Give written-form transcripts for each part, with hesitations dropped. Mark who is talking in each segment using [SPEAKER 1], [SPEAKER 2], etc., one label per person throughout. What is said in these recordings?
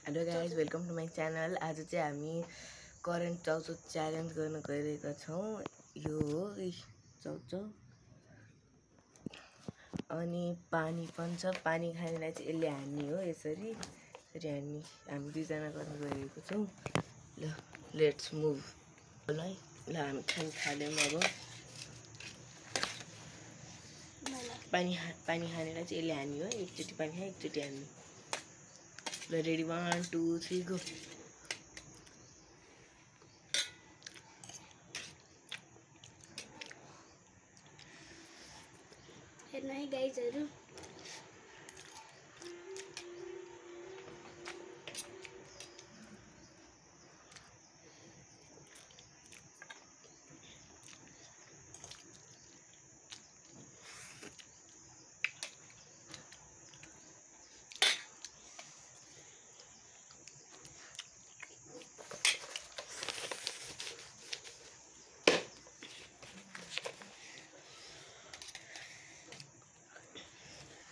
[SPEAKER 1] Hello guys, welcome to my channel. आज चाहिँ हामी करेन्ट चाउचाउ च्यालेन्ज गर्न गइरहेका छौँ। यो हो चाउचाउ अनि पानी पनि छ। पानी खानेलाई चाहिँ यसले हान्ने हो। यसरी हामी दुईजना गर्न गइरहेको छौँ। ल लेट्स मुभ। ल हामी खान थाल्यौँ। अब पानी खानेलाई चाहिँ यसले हान्ने हो। एकचोटि पानी खायो, एकचोटि हान्ने। ल रेडी, 1 2 3 गो।
[SPEAKER 2] हेर्नु है गाइजहरु,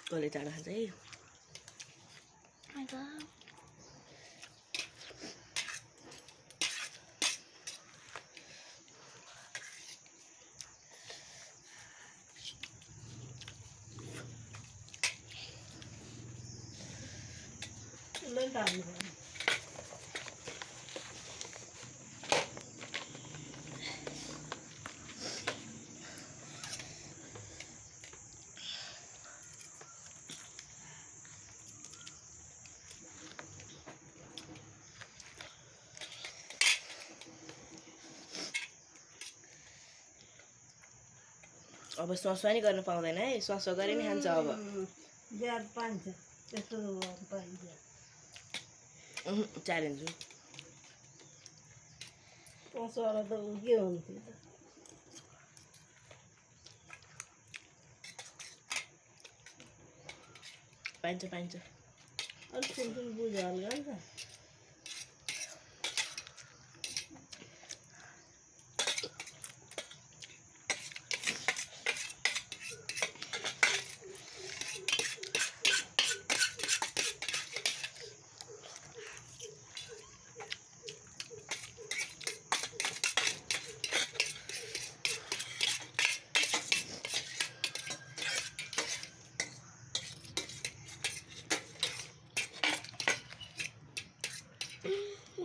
[SPEAKER 1] कसले चाँडो खान्छ है। अब स्वास्वा नि गर्न पाउँदैन है। स्वास्वा गरे नि खान्छ। अब च्यालेन्ज पाइन्छ।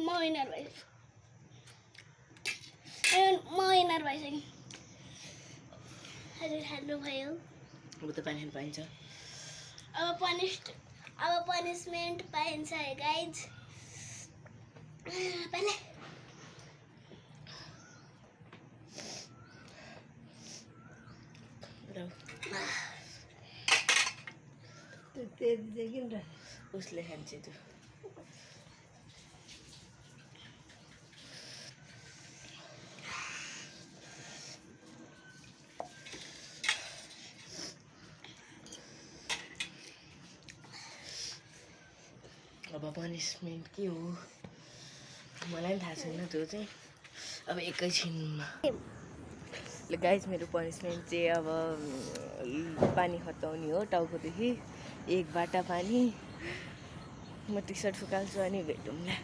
[SPEAKER 2] म विनर भइसकेँ। हजुर हाल्नुभयो।
[SPEAKER 1] अब त पानी खान पाइन्छ।
[SPEAKER 2] अब पनिसमेन्ट पाइन्छ है गाइज। पहिले
[SPEAKER 1] उसले खान्छ त्यो। अब पनिसमेन्ट के हो मलाई पनि थाहा छैन। त्यो चाहिँ अब एकैछिनमा। ल गाइज, मेरो पनिसमेन्ट चाहिँ अब पानी खताउने हो टाउकोदेखि। एक बाटा पानी। म टी सर्ट सुकाल्छु अनि भेटौँला।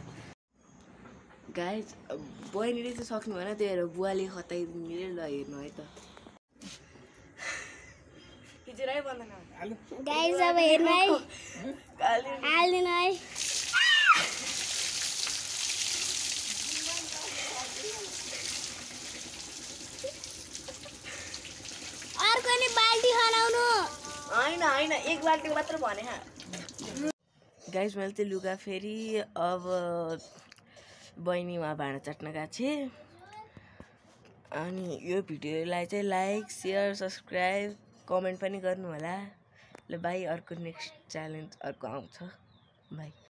[SPEAKER 1] गाइज, बहिनीले चाहिँ सक्नु भएन, त्यही भएर बुवाले खताइदिने। ल हेर्नु है त।
[SPEAKER 2] गाइज अब हेर्नु है। हाल्दिनु है। अर्को नि बाल्टी खनाउनु।
[SPEAKER 1] होइन एक बाल्टी मात्र भने। गाइज, मैले चाहिँ लुगा फेरि अब बहिनी उहाँ भाँडा चाट्न गएको थिएँ। अनि यो भिडियोलाई चाहिँ लाइक, सेयर, सब्सक्राइब, कमेन्ट पनि गर्नु होला। ल बाई। अर्को नेक्स्ट च्यालेन्ज अर्को आउँछ। बाई।